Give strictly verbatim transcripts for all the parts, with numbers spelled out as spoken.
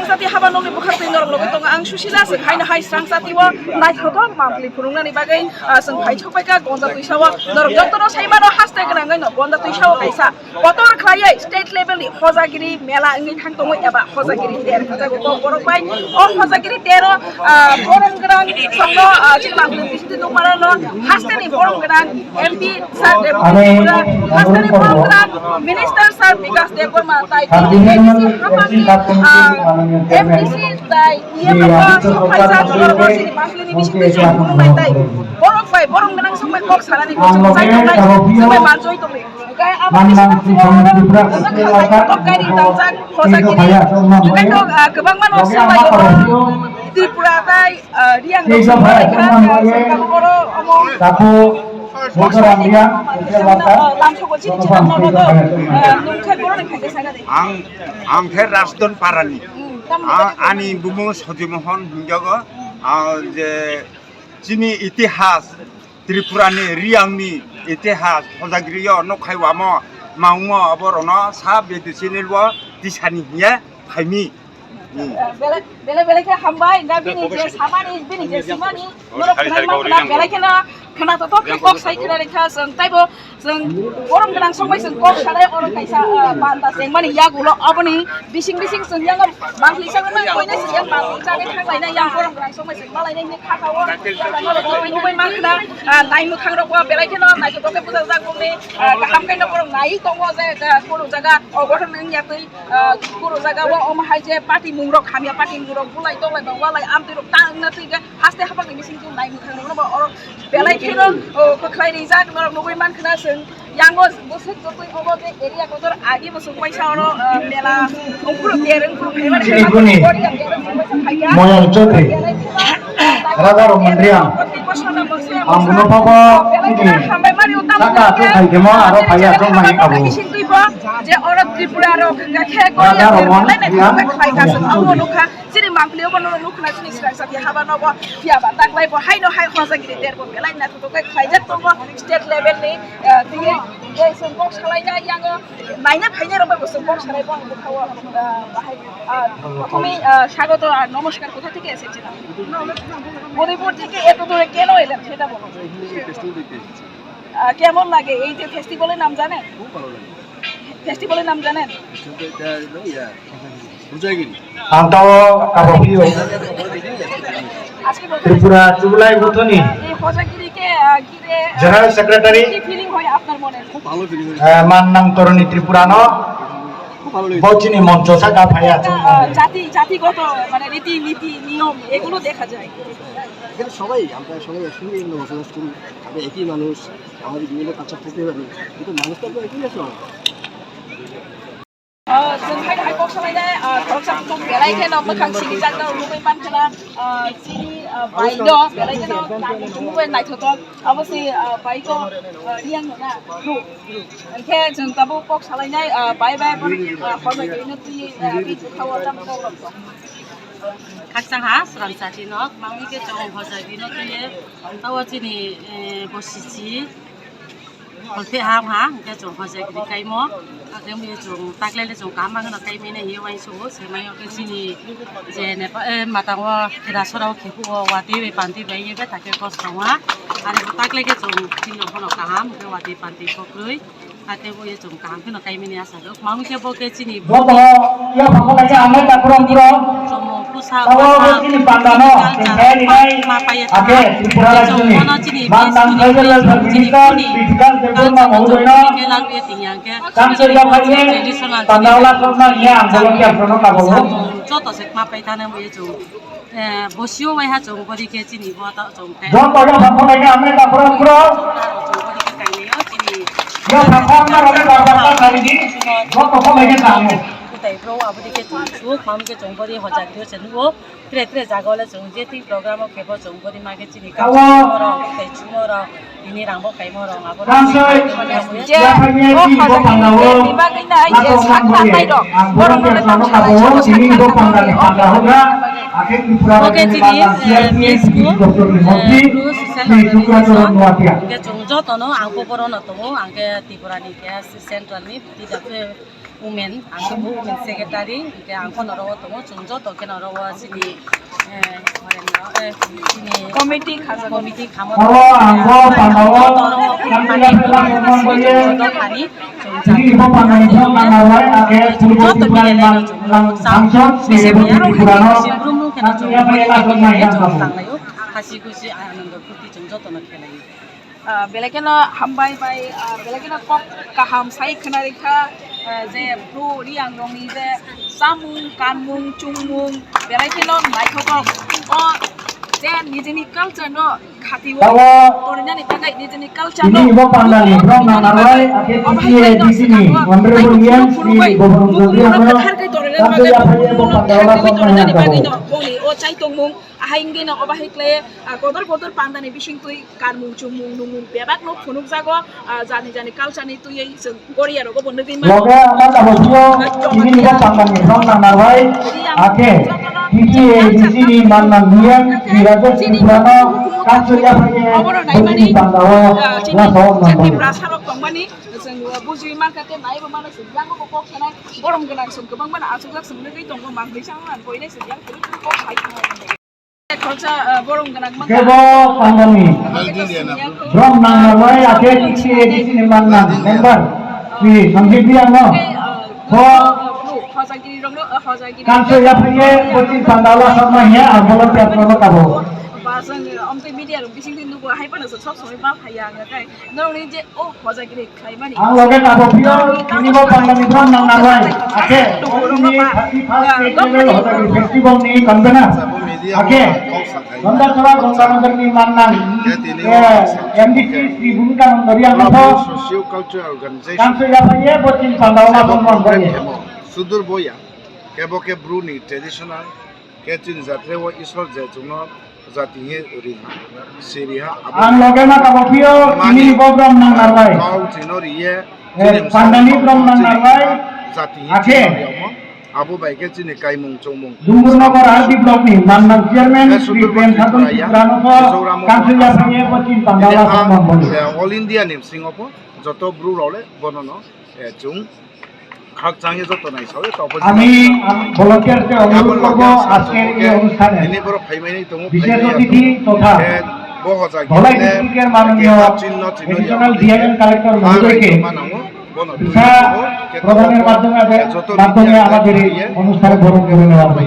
Srangchati haba nokni bwkhak twi norok logi tongo. Ang Susila, chwng haino hai Srangchati o naithothok monthly phunuknani bagwi, ah, chwng phai sokpaikha Gonda Twisa o. Norok jotono sai mano, haste gwnangwi no Gonda Twisa o kaisa kotor khlaiwi state level ni hojagiri mela wngwi thang tongo eba hojagiri ter hwnjago kok borok bai. O hojagiri ter o, ah, borom gwnang songno, ah, chini monthly bisingo tongmano no haste ni borom gwnang M P sir Deputy Tripura, hasteni program, Minister sir Bikas Debbarma, tai T T A D C hapani, ah, M D C tai, iye mano, sokhaijak borok sini monthly ni bising twi chwng phunuknai tai. Borok bai, borok gwnang sokbai kok sanani kok chwng chai tongnai, chwng bai manjoi tongnai. Hwnkhe abo kisa kok khaijak, kok kairi tangjak, hojagiri. Hwnkhe to, ah, kwbangma no swbai Tripura tai, ah, Riyang rok sokbai kha, ah, sokha oro omo. Taku, Bukarang Riyang, Lamsoko chini chini nono do, ah, nungkhai borok ni khaide sakha de. Ang, ang khe Rasdon Parani. Hmm, tamo A-, ani bumung Soji Mohon hingjago. Ah, je chini itihas, Tripurani Riyangni itihas, hojagiriyo nokhai wamo, mangmo aborokno sa bedi chini lwo tisani hiye phaimi. Hmm. Belai, belai, belai khe hambai, da bini je samani, bini je simani, norok khwnai ma khwna, belai kheno khwna to to khe kok sai khwna rikha, chwng taibo, chwng borom gwnang songbai chwng kok sanai, oro kaisa, ah, banda chengmani yagulo, aboni bising bising chwng yang bangli changma koina chwng yang bangli changwi thanglaina yang borom gwnang songbai chwng malaina hini khakao, norok nugui ma khwna, ah, nai mwkhang rok bo belai kheno naithotok khe bujak jak bumni, ah, kaham khe no borom nai tongo je, ah, kunu jaga ogothon wngya twi. Ah, kunu jaga o omo hai je party mung rok hamya party mung rok bulai toklai ba walai amtwi rok ta wngna twi khe haste hapang ni bising twi nai mwkhang rok no ba oro belai kheno, oh, kwkhlai rijak norok nugui man khna chwng yango bwswk jotoi obo je area kotor agi bwswk waisa oro, ah, mela ungkuru ter ungkuru khaimani Chini khe kuni ori ya ter ungkuru waisa khaiya. Moyang Chaudhary. Raja Roman Reang. Ang buno pabo ini saka tu khai kemo aro phaya jong mani kabu. Je oro Tripura rok hingga khe Raja Roman Reang. Chini mangpili obo no nukna chini srang sati haba nogo. Phiya ba taklai bo haino hai hojagiri ter bo belai na thuto kai khlaijak tongo state level ni, eh, tini je songkok salaina yango. Naina phainai rok bai bo chwng kok sanai bo ang bwkhao, ah, bahai, ah, prothomei, ah, স্বাগত আর নমস্কার কোথা থেকে এসেছিলাম? মণিপুর থেকে এত দূরে কেন এলেন সেটা বলো। আহ, কেমন লাগে এই যে ফেস্টিভ্যালের নাম জানেন? খুব ভালো লাগে। ফেস্টিভ্যালের নাম জানেন? Festival টা হলো ইয়া, হুজাগিরি। Ang tao kabophio আজকে বলতে Tripura Chuglai Buthuni এই হজাগিরিকে, আহ, ঘিরে, আহ, General Secretary, কি ফিলিং হয় আপনার মনে? খুব ভালো ফিলিং হয়েছে। Eh, Mannang Toroni Tripura no. ভালো লেগেছে। Bo chini moncho saka phaiya chwng. আহ, জাতি, জাতিগত মানে রীতিনীতি, নিয়ম এগুলো দেখা যায়। এখানে সবাই, আমরা সবাই একসঙ্গে এখানে বসবাস করি, আমরা একই মানুষ, আমাদের বিভিন্ন কালচার থাকতে পারে, কিন্তু মানুষ তো আমরা একই আছে। Ah, chwng hai hai kok salai nai, ah, khoroksa bukhuk belai kheno mwkhang sini jakno nugwi mankha, ah, chini, ah, bai no belai kheno nugwi naithotok. Abo se, ah, bai ko, ah, riang no na, bru. Hwnkhe chwng tabuk kok salai nai, ah, bai bai bono, ah, hojai bai no twi, ah, bi bukha o tam kok rok. Khakchang ha, sram sati nok, mangwi khe chwng hojai bai no twi, tao chini, eh, bosichi. Hwnkhe ha wngkha, hwnkhe chwng hojagiri kaimo, hakhe wngya chwng taklele chwng kaham mangno kaimani hiyo uansukgo, swmai hwnkhe chini je Nepal, eh, matango Rasorao khepugo watwi bai pantwi bai ye bethakhe kosongma, ani bo taklekhe chwng chini bono kaham hwnkhe watwi pantwi kokrwi, hakhe wngya chwng kaham kheno kaimani asajak, mangwi khe bo khe chini Joto yapha kholai khe ang lai ta khorang khorang. Tabo bo chini panda no, chwng khe rinai, hakhe Tripura rajyoni mandang tribal welfare minister Kritika Debbarma mohodoy no, kanchwlwi yaphai ye panda o lakhokna hiya ang volunteer rok no kabo. Joto se ma pai thane bo ye chwng, eh, bosio wai ha chwng bori khe chini bo ta chwng khe. Joto yapha kholai khe ang lai ta khorang khorang. Yapha kholai khe ang lai ta khorang khorang. Joto kholai khe ta ang. Kutai bro, aboni khe chwng suk, mami khe chwng bori hojak dio se nugo. Tre tre jaga le chwng je twi program o kebo chwng bori ma khe chini kaisa chumorok, tei chumorok, bini rang bo kaimorok, abo rok. Kaisa je, o hojak ni bagwi nai je sakha tai rok, borok no le tang salai chwng sakha tai rok. Bo khe chini, eh, Miss Ku, eh, Bru Social Organization. Hwnkhe chwng joto no ang bo borok no tongo, ang khe Tripura ni khe central ni, T W F. Women, ang khe bo women secretary, hwnkhe ang phano oro o tongo, chwng joto kheno oro o chini, eh, eh, chini committee khajak, committee khamo. Oro ang bo panda o joto no, chini bo panda ni phone number bai, ang khe joto Tripura ni milenai lang, no chwng lang, function, chini bo Tripura no, chini bo mung kheno chwng lang laio, hasi khusi, anando, phurti chwng joto no khe laio. Ah, belai kheno hambai bai, ah, belai kheno kok kaham sai khwnarikha, ah, je bru riang rokni je chamung, kanmung, chungmung, belai kheno naithotok. O je nijini culture no khati o torinani bagwi nijini culture no tini bo pandani brom nang narwai, akhe obo hai T T A D C ni honorable M P Goborondhan Chaudhary ano kathar khe torinani bagwi, torinani bagwi no boni o chaitongmung ahai wngwi no obo hai khlai, ah, kotor kotor pandani bising twi Kanmung chumung nungmung bebak no phunukjago, ah, jani jani culture ni twiwi chwng Korea rogo bo nugwi mano. Loge ama tabukno tini ni bo pangmani rok nang narwai, akhe T T A D C ni manna niyam ni Rajesh Tripura no kanchwlwi yaphai ye bwtwi ni panda o wasa o nang bai. Chini brasa rok tongmani chwng bujui mankha tei naibo mano chwng yango bo kok sanai borom gwnang chwng kwbangma no achukjak chwng nugwi tongo, mang misa wngmani boino chwng yang kwrwi kwrwi kok sai thangmani. Khoroksa, ah, borom gwnang mankha. Kebo pandani. Brom nang narwai, akhe T T A D C ni manna member. Sri Sanjay Biang no. Bo hojagiri rok no, ah, hojagiri. Kanso yaphai ye, bwtwi panda o asokma hiya, ang volunteer no kabo. Ba, chwng, ah, omtwi media rok bising twi nugo, hai phano chwng sob somoi ba phaiya ang kai. Norokni je, oh, hojagiri. Ang loge kabo phio, tini bo pandani brom nang narwai. Akhe, tini thirty first April hojagiri festival ni convener. Akhe, Gandachara Ganganagar ni manna, eh, M D C Sri Bhumika Nandori ang no pho. Socio Cultural Organization. Kanso yaphai ye bwtwi panda o asokma bai. Sudur boya, kebo khe bru ni traditional. Khe chini jatre o Isor je chwngno jati he ri ha, siri ha, abo ang loge ma kabo phio, mani tini bo brom nang narwai. Kau chino ri ye, eh, chini pandani brom nang narwai. Jati he akhe chini ri omo, abo bai khe chini kaimung chongmung. Dumburnagar R D block ni manna chairman Sri Prem Sadhan Tripura no pho, kanchwlwi yaphai ye bwtwi panda o asokma bai. All India ni bisingo pho, joto bru rok le bono no, eh, chwng khakchangwi joto naisawi tongphuru. আমি, আমি volunteer কে অনুরোধ করব আজকের এই অনুষ্ঠানে বিশেষ অতিথি তথা ধলাই ডিস্ট্রিক্টের মাননীয় অ্যাডিশনাল ডিআইএন কালেক্টর মহোদয়কে ভিসা প্রদানের মাধ্যমে, মাধ্যমে আমাদের এই অনুষ্ঠানে বরণ করে নেওয়া হবে।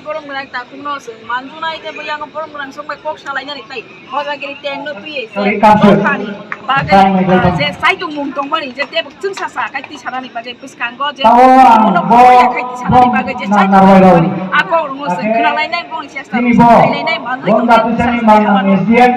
Borok gwnang takhukno chwng manjunai tei buyango borok gwnang songbai kok salainani tei hojagiri tengno twiwi je Sorry, Kapsur. Dophani bagwi, Sai Michael ah, Kapsur. Je saitung mung tongmani je tei chwngsa sa khai twi sanani bagwi bwskango je Tao ang bono bo, boya khai twi sanani bo bagwi je na saitung narwai rao. Tongmani a kokrokno chwng Ake khwnalainai boni chesta tini bo, khlainai manjunai Bonda tei Tusani bwskango Mangna hamano. S D M.